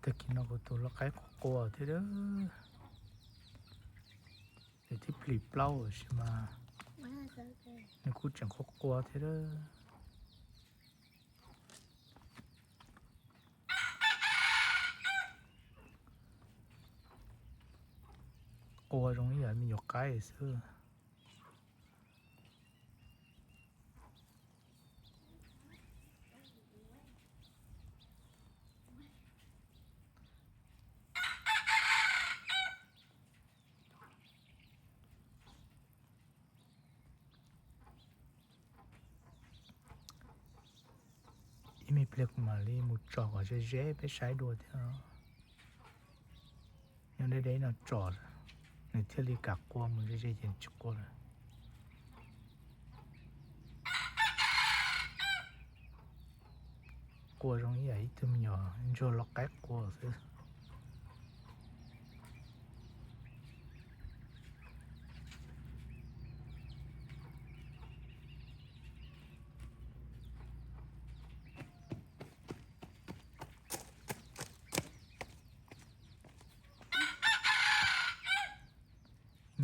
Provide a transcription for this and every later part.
Tag kis no kuv tus lau qaib qua qua thiab, nws twb plis plaub tab sis mas nws kuj tseem qua qua thiab. Qua zoo ib yam me nyuam qaib xwb. Ib me pliag kuv mam li mus tsom kom ze ze peb saib dua thiab. Nyob deb deb no tsom, nws thiaj li kam qua, mus ze ze ces tsis qua lawm. Qua zoo ib yam ib tug me nyuam ntsuag lau qaib qua xwb.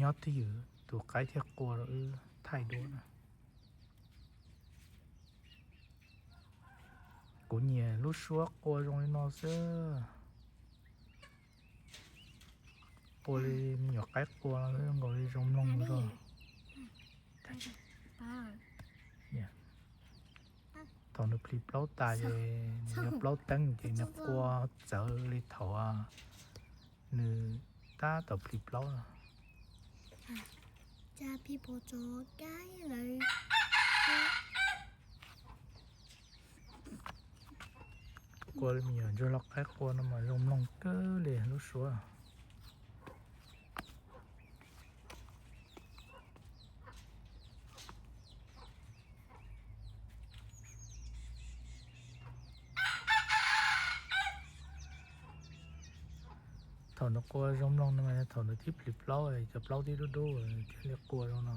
Nyob twj ywm tus qaib thiaj qua rau wb thaij dua na. Kuv nyiam lub suab qua zoo li no xwb. Qua li me nyuam qaib qua zoo nkaus li zoo mloog zoo. Thaum nws plis plaub tas ces nws yog plaub teeb ces nws qua txawv li thaum nws tab tom plis plaub no. Qua li me nyuam ntsuag lau qaib qua no mas zoo mloog kawg li lub suab. Thaum nws qua zoo mloog no mas yog thaum nws twb plis plaub, cov plaub twb dub dub thiaj li qua zoo no.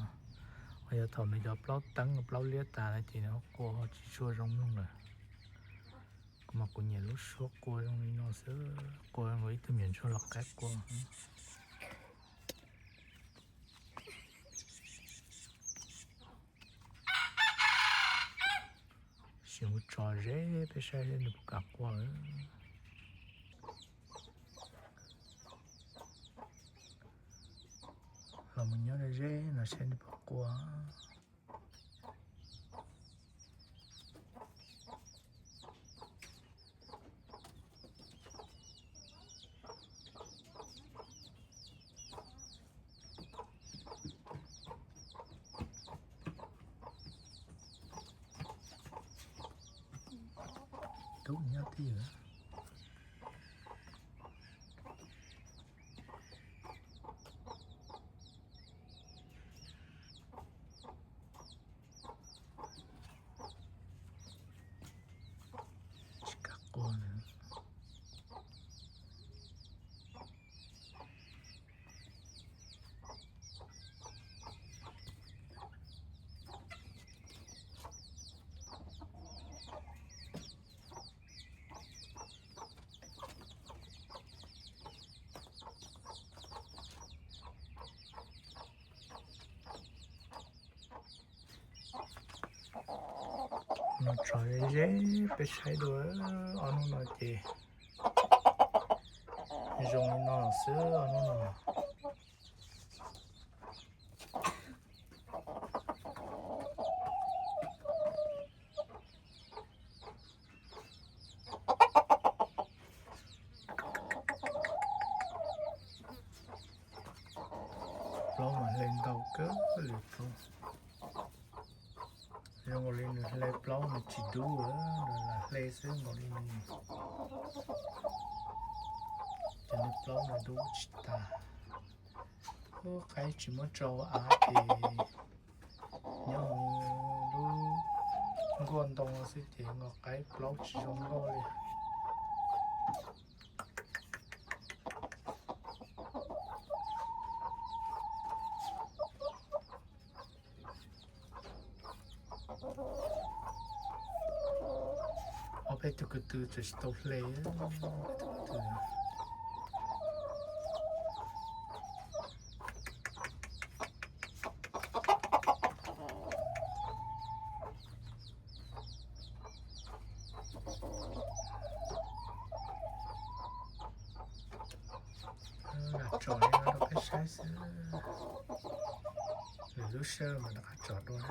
Ho yog thaum nws cov plaub teeb plaub liab tas no ces nws qua tsis tshua zoo mloog lawm. Kuv mas kuv nyiam lub suab qua zoo li no xwb, qua zoo nkaus ib tug me nyuam ntsuag lau qaib qua. Sim mus tso ze peb saib nws puas kam qua. Los mus nyob ze no saib nws puas qua. Tub nyob twj ywm. Tsis kam qua lawm. No tso ze peb saib dua, ob hnub no ces zoo li no xwb ob hnub no. Plaub mas hle ntau kawg li plaub. Zoo nkaus li nws hle plaub nws tsis dub, nws hle xwb nkaus li nws, ces nws plaub nws dub tsis tag. Lub qaib tsis muab tso ua av ces nyob hauv lub nkuaj ntoo xwb ces nkaus qaib plaub tsis zoo nkauj li. Ob Peb tug ko tw tseem tsis tau hle. Lam tsom li no rau peb saib xwb. Lwm lub sij hawm mam rov qab tsom dua na.